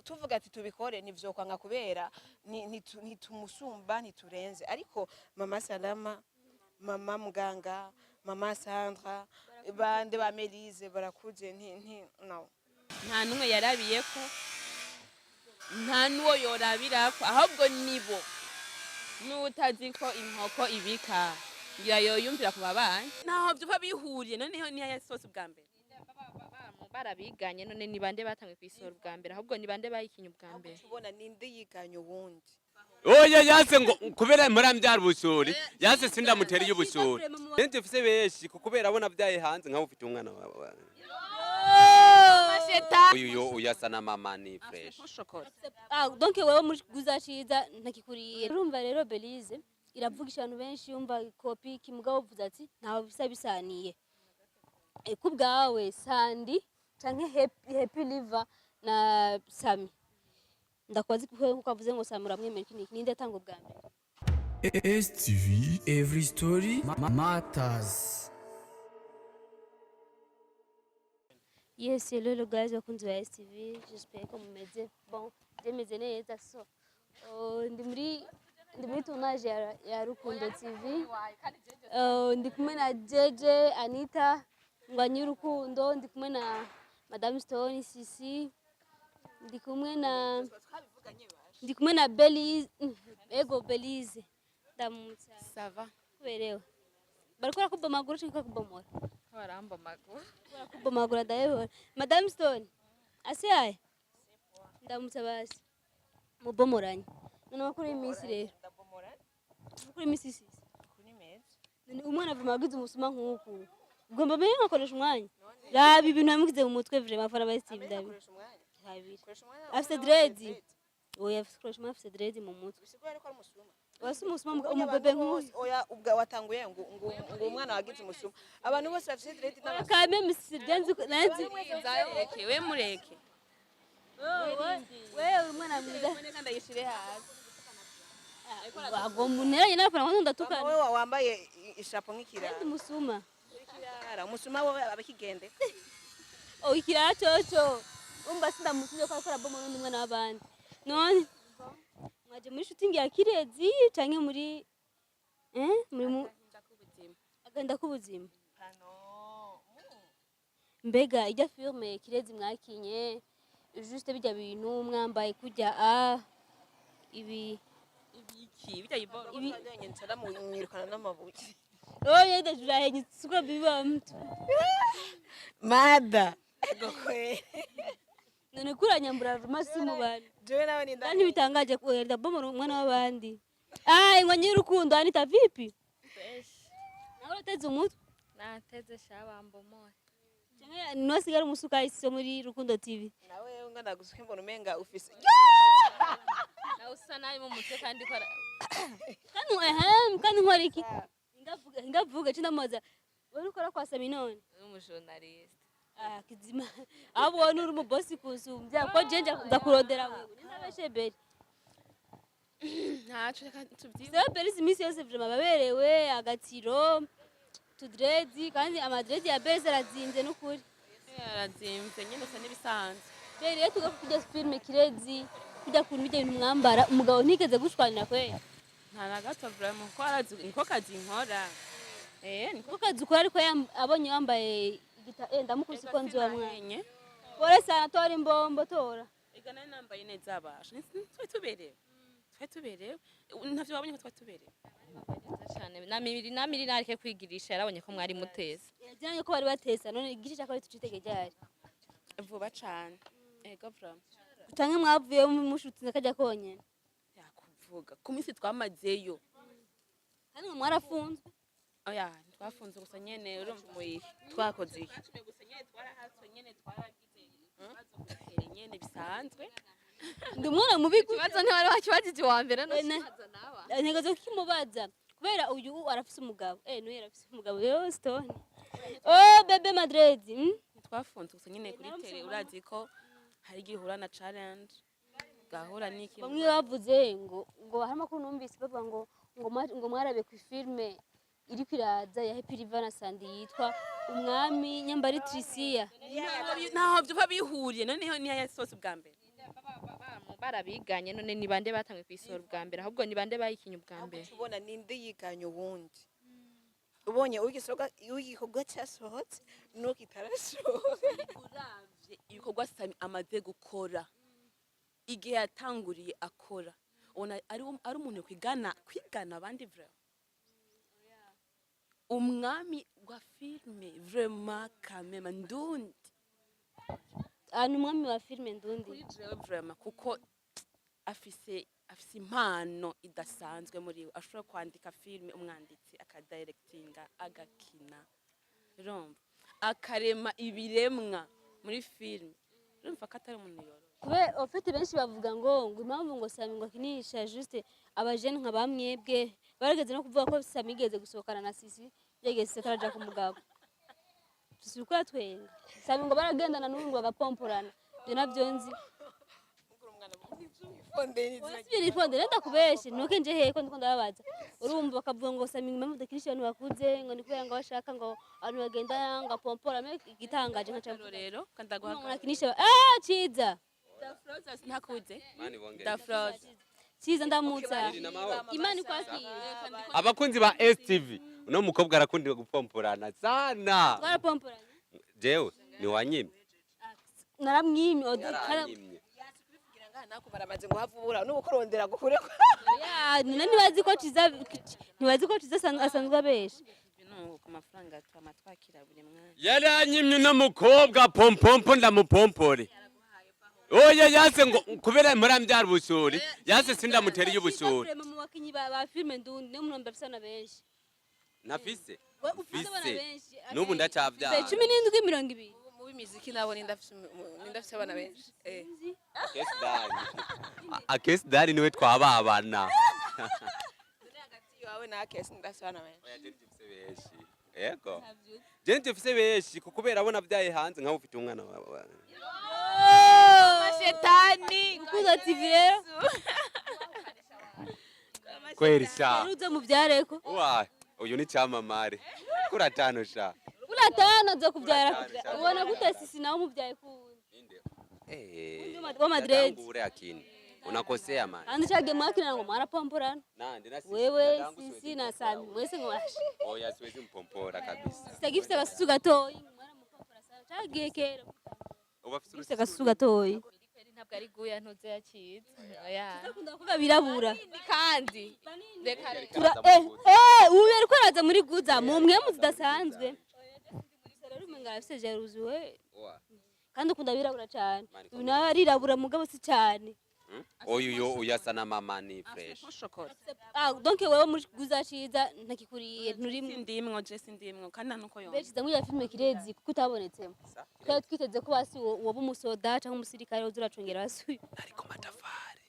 Tuvuga ati tubikore, ntivyokwanga kubera ntitumusumba, ntiturenze. Ariko Mama Salama, Mama Muganga, Mama Sandra, bande ba Melise barakuze, nti nti no. Nta n'umwe yarabiye ko, nta n'uwo yorabirako, ahubwo nibo n'utazi ko inkoko ibika ngira yoyumvira ku babanyi, ntaho vyuba bihuriye. Noneho niyo yasohotse ubwa mbere. Barabiganye. None ni bande batangiye kuyisohora ubwa mbere? Ahubwo ni bande bayikinye ubwa mbere? Tubona ninde yiganye uwundi? Oya, yanse ngo kubera murambyara ubushuri, yanse sindamutereye ubushuri. Nje mfise benshi kubera abo navyaye hanze, nkaho ufite umwana wawe. Uyu yo uyasa na mama, ni fresh. Ah, donc wewe muri guza ciza ntakikuriye. Urumva rero, Belize iravugisha abantu benshi, yumva kopi kimugabo uvuze ati ntawe bisa bisaniye. E, ku bwawe Sandi canke Happy Liver na Sami, ndakwazi kuko nkuko avuze ngo Sami uramwemera, iki niki, ninde atanga ubwa mbere? STV, Every Story Matters. Yes, hello, hello guys, bakunzi ba STV, j'espère ko mumeze bon, je meze neza. So, oh, ndi muri tournage ya Rukundo TV. Oh, ndi kumwe na JJ Anita Ngwanyi Rukundo, ndi kumwe na Madame Stone Sisi, ndi kumwe na Belize, ego Belize. Ndamutsa. Ça va. Kuberewe. Bariko barakubomagura canke kubomora? Barambomagura. Kubomagura ndabibona. Madame Stone, asiyaye? Ndamutsa basi. Mubomoranye. None amakuru y'iminsi rero? Amakuru y'iminsi, Sisi? Kuri meza. None umwana avuma wagize umusuma nk'uku. Ugomba mbere nkakoresha umwanya. Raba ibintu yamugize mu mutwe, vraiment, afana ba Steve Ndabi. Koresha umwanya. Kabiri. Koresha umwanya. Afise dread. Oya, afise koresha umwanya, afise dread mu mutwe. Bisigura ariko ari umusuma. Wasi umusuma umubebe nk'uyu. Oya, ubwa watanguye ngo umwana wagize umusuma, abantu bose bafise dread n'abasuma. Kame misi denzi nanzi. Mureke we, mureke. Wewe umwana mwiza. None ndayishire hasi. Agomba unteranye n'abafana ngo ndatukana. Wowe wambaye ishapo nk'ikirara. Ndi musuma. Ikirara, umusuma wowe abakigende. Oh, ikirara coco. Umva, sindamusubiye ko akora bomo n'undi mwana w'abandi. None mwaje muri shooting ya Kirezi canke muri mu agenda k'ubuzima? Mbega ijya filme Kirezi mwakinye, juste bijya bintu mwambaye kujya a ibi? Ibiki bijya iboro? Ibi. Nsara mwirukana n'amabuye. Oye, ndajurahenye siko biba mtu. Mada, ego kwe. None kuranyambura masi mu bantu. Jewe nawe ni Kandi bitangaje kuenda bomo umwana w'abandi. Ah, ingwa nyirukundo Anita, vipi? Nawe urateze umutwe? Nateze sha, bambomora. Canke niwasigara umusuka isi muri Rukundo TV? Nawe ngo ndagusuke, mbona umenga ufise Nawe usa nabi mu mutwe kandi ko Kandi ehem, kandi nkora iki? Ngavuga, ngavuga cyo ndamubaza. Wari ukora kwa Sami none? Uri umujournaliste. Ah, kizima. Abo wari uri mu boss kusumbya ko je nja ndakurondera wewe. Ndabeshe beri. Ntaco, reka tubyibe. Sewe beri imisi yose vraiment baberewe agatiro tudredi, kandi amadredi ya beze arazimvye n'ukuri. Arazimvye nyene, usa n'ibisanzwe. Beri rero, tuga kujya filme Kirezi, kujya kuntu ibyo bintu mwambara, umugabo ntigeze gushwanira kweli? Nta na gato vraiment, ko arazi niko kazi nkora, eh niko. Kuko kazi ukora, ariko abonye wambaye igita, ndamukubise ko nzi wa mwana. Sinahenye. Pole sana, tora imbombo, tora. Ega nari nambaye neza basha, twari tuberewe, twari tuberewe, ntavyo wabonye ko twari tuberewe? Neza cyane na mibiri na miri nareke kwigirisha, yarabonye ko mwari muteze. Yajyanye ko bari batesa. None igice cya kabiri tucitege ryari? Vuba cane, ego vraiment. Canke mwavuye mushutse kajya konyene? Yakuvuga ku minsi twamazeyo. Kandi ngo mwarafunzwe? Oya, twafunze gusa nyene, urumva. Muyihe twakoze iki? Twacumiye gusa nyene, twarahatswe nyene, twaragize ibibazo kuri nyene bisanzwe. Ndi umwana mubi gute? Ikibazo ntiwari wakibajije uwa mbere no Wene. kibazo nawa. Intego zo kimubaza kubera uyu arafise umugabo, n'uyu arafise umugabo yo Stone. Oh bebe Madrid. Twafunze gusa nyene kuri tele, urazi ko hari igihe uhura na challenge, gahura n'iki. Bamwe bavuze ngo hari amakuru numvise bavuga ngo mwarabe ku filme iri kwiraza ya Happy River na Sandy yitwa Umwami Nyambari Trisia. Ntaho byuba bihuriye. Noneho niyo yasohotse ubwa mbere. Barabiganye none ni bande batanguye kuyisohora ubwa mbere? Ahubwo ni bande bayikinye ubwa Ahubwo mbere? uca ubona ninde yiganye uwundi, ubonye ugikorwa cyasohotse n'uko kitarasohoka. Uravye ibikorwa Sami amaze gukora, igihe yatanguriye akora, ubona ari umuntu kwigana abandi. Vraiment, umwami wa filme, vraiment, kamema ndundi. Ah, ni umwami wa filime ndundi. Kuri jewe vraiment, kuko afise impano idasanzwe muri we. Ashobora kwandika filme, umwanditsi, akadirectinga, agakina, urumva, akarema ibiremwa muri filme. Urumva ko atari umuntu yoroshe. Kubera ofite benshi bavuga ngo impamvu ngo Sami ngo akinisha juste abajene nka bamwebwe. Barageze no kuvuga ko Sami yigeze gusohokana na Sisi, yegeze Sisi ataraja ku mugabo. Sisi uko yatwenga Sami ngo baragendana n'ubu ngo bagapomporana. Ibyo navyo nzi. Sibyo, nifonde renda kubeshe nuko nje hehe ko ndiko ndababaza. Urumva bakavuga ngo Sami impamvu udakinisha abantu bakuze ngo ni kubera ngo bashaka ngo abantu bagendana ngo apompora. Me igitangaje nka Rero rero kandi umuntu ndaguha akinisha ah Ciza. Dafroza ntakuze. Mani bongere. Dafroza. Ciza, ndamutsa. Iri n'amahoro. Imana ikwakire. Abakunzi ba STV, uno mukobwa arakunda gupomporana sana. Twarapomporanye. Jewe ni wanyimye. Naramwimye. Yaranyimye. Nako baramaze ngo havubura n'ubukurondera gukure. Ya, none ntibazi ko Ciza asanzwe abesha. Nuko ku mafaranga twama twakira buri mwanya. Yaranyimye uno mukobwa pompompo, ndamupompore. Oya, yase ngo kubera murambyara ubushuri, yase sindamutera iy'ubushuri. Vraiment, mu bakinyi ba filime ndundi niyo muntu mbafise abana benshi. Ntafise. We ufise abana Mfise. benshi. N'ubu ndacyavyara. 17, 20. Mu b'imiziki nabo nindafise abana benshi. Akesi Dani, Akesi Dani niwe twababana. Hagati yawe na Akesi ndafise abana benshi. Oya, je mfise benshi. Yego, je mfise benshi kubera abo navyaye hanze. Nkaho ufite umwana wawe. Shetani. Rukundo TV rero. Kweri sha. Uze muvyareko. Wa uyu ni cyamamare kuri atanu sha. Kuri atanu aza kuvyara. Kuri atanu, sha. Ubona gute Sisi nawe umuvyaye kuwundi? Inde? Eh, Wa Madrid. ure akini unakosea man. Kandi cagiye mwakinana ngo mwarapomporana. Nande na Sisi? Wewe, Dadangu siwezi Sisi na mpompora Sami huyu. mwese ngo bashe. Oya, siwezi mpompora kabisa. Sisi agifise agasusu gatoyi, mwaramupompora sana cagiye kera. Uba afise Gifise agasusu gatoyi. Ntabwo ari guya ntuze yakiza, oya. Akunda abakobwa birabura. Kandi reka. Tura uyu ariko araza muri guza mu mwemu zidasanzwe. Rero umenga arafise jalousie we. Oa. Kandi ukunda abirabura cyane. Mani. Uyu nawe arirabura mugabo si cyane. Oyu yo uyasa na mama ni fresh. Shokora. Ah, donc wewe muri guza Ciza ntakikuriye, nturimwe. Sindimwo, je sindimwo, kandi nta nuko Mbe yonze. Ciza, muri ya filime Kirezi kuko utabonetsemo, twari twiteze ko basi woba umusoda cyangwa umusirikare uza uracungera basi. Ariko matafari.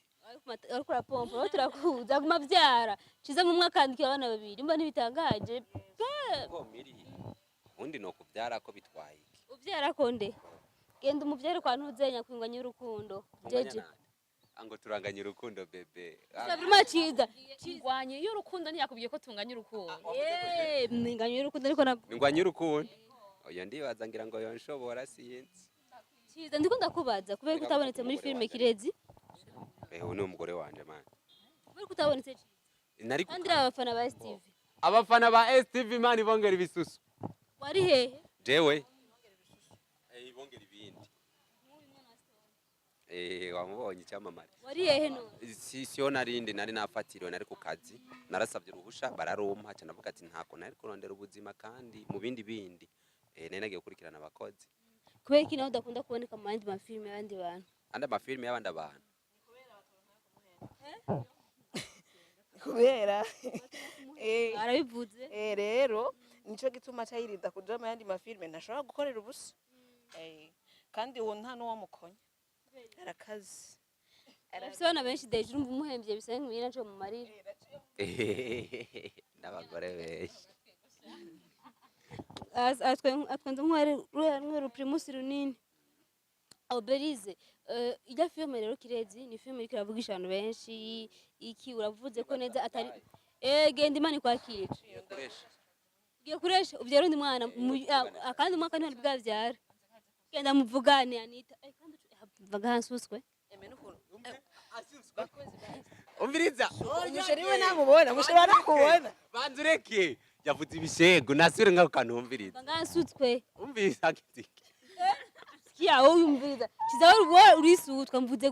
Ariko urapompa wowe, turakuza aguma avyara Ciza mu mwaka andikira abana babiri, mba ntibitangaje pe. Ko miri ubundi no kubyara ko bitwaye iki? Uvyara konde, genda umuvyare kwa ntuzenya kwinganya urukundo jeje. Tunganya nande? Ango turanganye urukundo bebe. Ciza, vraiment, Ciza. Ngwanye y'urukundo, ntiyakubwiye ko tunganya urukundo. Eh, mwinganya urukundo ariko na Ningwanye urukundo. Oya, ndibaza ngira ngo yonshobora, sinzi. Ciza, ndiko ndakubaza kubera ko utabonetse muri filime Kirezi. Eh, uyu ni umugore wanje man. Kubera ko utabonetse Ciza. Nari Kandi uri abafana ba STV. Abafana ba STV, man, bongera ibisusu. Wari hehe? Jewe eh bongera ibindi. Eh, wamubonye icyamamare. Wari hehe none? Si siyo, narindi nari nafatiriwe, nari ku kazi, narasabye uruhusha bararumpa, ca ndavuga ati ntako nari kurondera ubuzima kandi mu bindi bindi nari nagiye gukurikirana abakozi. Kubera iki nawe udakunda kuboneka mu yandi mafilime y'abandi bantu? Andi amafilime y'abandi abantu? Kubera Arabivuze. Rero nico gituma aca kuja mu yandi mafilime, ntashobora gukorera ubusa. Kandi uwo nta n'uwo mukonya, arakazi. Afise abana benshi deje, urumva umuhemvye bisa nk'ibintu naco mumarira. N'abagore benshi. Atwenze nk'uwari primus runini. Oberize, ijya filime rero Kirezi ni filime iriko iravugisha abantu benshi. Iki uravuze ko neza atari genda Imana ikwakira. Koresha. Ugiye kuresha uvyara undi mwana akandi mwaka ntihari bwavyara. Genda muvugane Anita. Kandi vaga hansi uswe. Eme n'ukuntu Umviriza. Umuchéri we namubona, umuchéri we nakubona. Banza ureke. Yavuze ibishego, nasubire ngaho kantu umviriza. Bangansutswe. Umviriza kitiki. Sikia wowe yumviriza. Kiza wowe urisutwa mvuze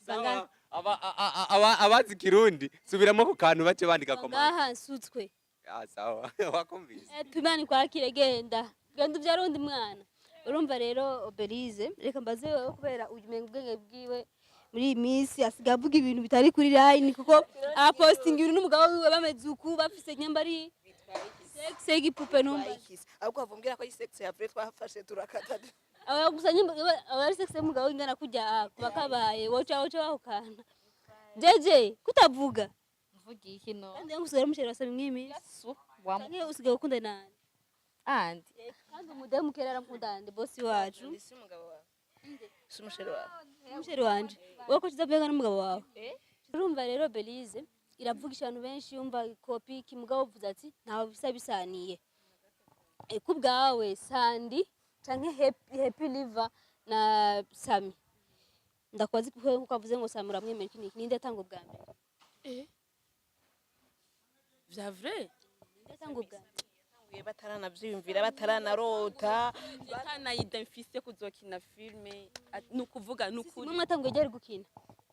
banga. Aba abazi Kirundi, subiramo ku kantu bace bandika comment. Ngaha nsutswe. Ah, sawa. Wakumvise. Eh, Imana ikwakire, genda. Genda ubyara undi mwana. Urumva rero Belize, reka mbaze wewe kubera umenga ubwenge bwiwe muri iyi minsi asigaye avuga ibintu bitari kuri line, kuko apostinga ibintu n'umugabo wiwe bameze uku, bafise nyambari sexe y'igipupe numva. Twayikise. Ahubwo bavumbwira ko ari sexe ya vrai twafashe turakata. Aba gusa nyimba aba ari sexe y'umugabo ingana kujya kuba kabaye woca wahukana. Jeje kutavuga. Mvuga iki no? Kandi yangu usigaye umuchéri wasaba imwe minsi. Su wa Canke usigaye ukunda nani? Andi. Kandi umudamu kera aramukunda nde bosi wacu. Si umugabo wawe, si umuchéri wawe. Umuchéri wanje wowe ko kizavuga n'umugabo wawe. Urumva rero Belize iravugisha abantu benshi, yumva kopi kimugabo uvuze ati ntawe bisa bisaniye. E, ku bwawe Sandi canke Happy Liver na Sami, ndakwazi kuko nkuko avuze ngo Sami uramwemera, iki niki, ninde yatanga ubwa mbere? Vya vrai. Ninde yatanga ubwa mbere? Batanguye bataranavyiyumvira, bataranarota. Ntanayidemfise kuzokina filme, ni ukuvuga ni ukuri. Mwe mwatanguye ryari gukina?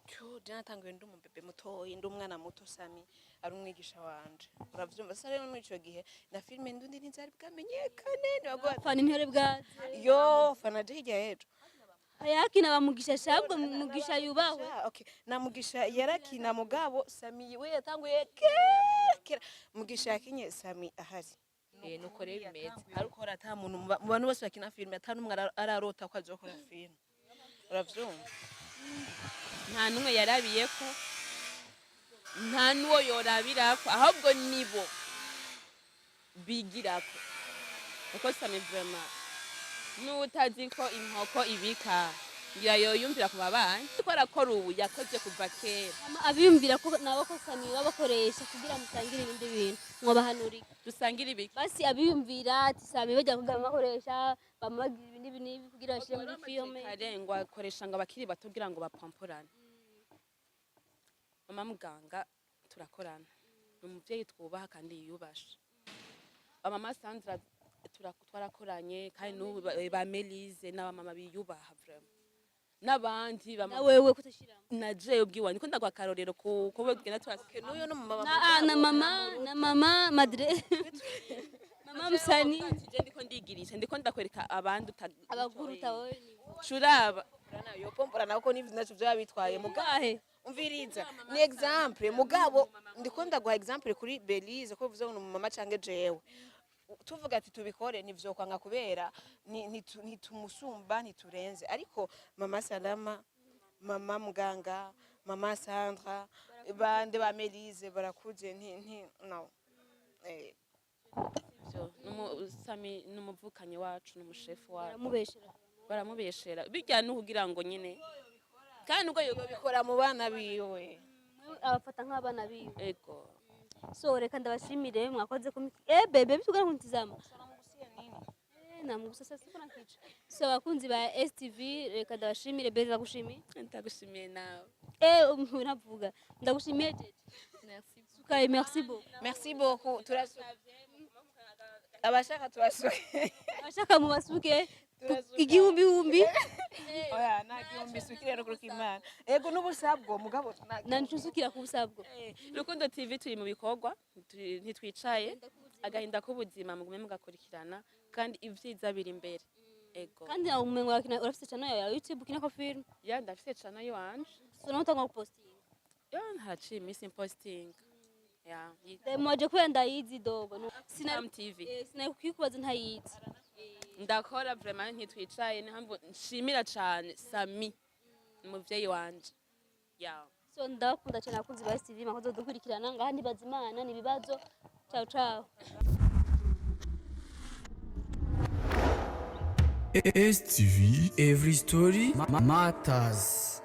Cyo, je natanguye ndi umubebe mutoyi, ndi umwana muto, Sami ari umwigisha wanje, uravyumva? Sasa rero muri ico gihe na filme ndundi ntizari bwamenyekane, ntibaguha. Fana intore bwaze. Yo, fana je hirya y'ejo. Hayakina bamugisha shabwo, Mugisha yubahwe. Ah, okay. Na Mugisha yarakina, mugabo Sami we yatanguye kera kera. Mugisha yakinye Sami ahari. Eh, nuko rero bimeze. Ariko ata muntu mu bantu bose bakina filme ata n'umwe ararota ko azokora filme, uravyumva? Nta n'umwe yarabiyeko, nta n'uwo yorabirako, ahubwo nibo bigirako, kuko Sami vraiment n'utazi ko inkoko ibika ngira yoyumvira ku babanyi ko arakora ubu, yakoze kuva kera. Hama abiyumvira ko nabo ko Sami babakoresha kugira musangire ibindi bintu, mwobahanura iki? Dusangira ibiki? Basi abiyumvira ati Sami bajya kugira bakoresha, bamubagira ibi n'ibi n'ibi kugira bashire muri filme. Kare ngo akoresha ngo abakiri bato kugira ngo bapamporane. Mama muganga turakorana, ni umuvyeyi twubaha kandi yiyubashe. Mama Sandra twarakoranye kandi n'ubu ba Melise n'abamama biyubaha vraiment n'abandi Na wewe kutashiramo? Na jewe ubwiwa niko ndagwa akarorero ku ko tugenda turasuka. N'uyu no mama. Na ah, na mama madre, mama msani. Je ndiko ndigirisha, ndiko ndakwereka abandi Abaguruta wowe ni curaba. Yopompora nako n'ivyo naco vyaba bitwaye mugabo. Mugahe. Umviriza, ni exemple, mugabo ndiko ndaguha exemple kuri Belize ko bivuze ngo ni mama canke jewe tuvuga ati tubikore, ntivyokwanga kubera ntitumusumba, ntiturenze. Ariko mama Salama, mama muganga, mama Sandra, bande ba Melise barakuze, nti no. Ivyo Sami n'umuvukanyi wacu, n'umushefu wacu. Baramubeshera. Baramubeshera bijya no kugira ngo nyine kandi ubwo bikora mu bana biwe. Abafata nk'abana biwe. Ego. So reka ndabashimire, mwakoze ku eh bebe bitugana kuntizama. Eh, namugusa sasa siko nakica. So abakunzi ba STV, reka ndabashimire. Beza, ndagushimiye. Ndagushimiye nawe. Eh, navuga ndagushimiye jeje. Merci. Sukaye, merci beaucoup. Merci beaucoup, turasuka abashaka turasuke. Abashaka mubasuke. Turasuka. Igihumbi humbi. Oya, nta gihumbi sukire no kuruka Imana ego n'ubusabwo mugabo nta Nanshusukira ku busabwo. Rukundo TV turi mu bikorwa, ntitwicaye. Agahinda k'ubuzima mugume mugakurikirana kandi ivyiza biri imbere, ego. Kandi nawe umengo urakina, urafise channel yawe ya YouTube ukinako film? Ya, ndafise channel yiwanje. So nawe utangwa gupostinga? Ya, haraciye iminsi posting ya. Mwaje kubera ndayizi dogo. Sina Sam TV. Eh, sinari ntayizi. Ndakora vraiment, ntitwicaye. Niyo mpamvu nshimira cane Sami, umuvyeyi wanje ya. So ndabakunda cyane abakunzi ba STV, mwakoze dukurikirana ngaha. Ntibaza Imana ni ibibazo. Ciao ciao. STV Every Story Matters.